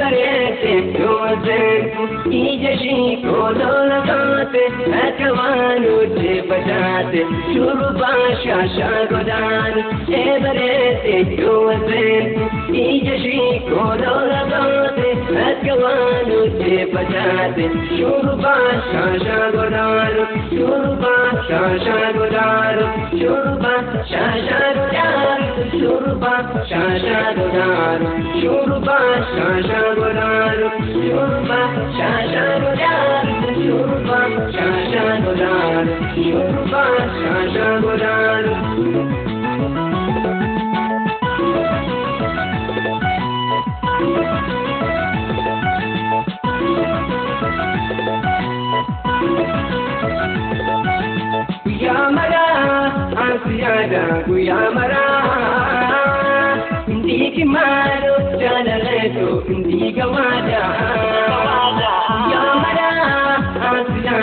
Bareete yoo seentu ija ishii koolola taate akka waan hojii facaate shurrubbaa shaashaa godhaan. Bareete yoo seentu ija ishii koolola taate akka waan hojii facaate shurrubbaa shaashaa godhaan, shurrubbaa shaashaa godhaan, shurrubbaa shaashaa godhaan, shurrubbaa shaashaa godhaan, shurrubbaa shaashaa godhaan, shurrubbaa shaashaa godhaan, shurrubbaa shaashaa godhaan, shurrubbaa shaashaa godhaan. Guyyaa maraa ansi yaada guyyaa maraa. Ndiiki maaloo jaalaleetu ndiiga waadaa.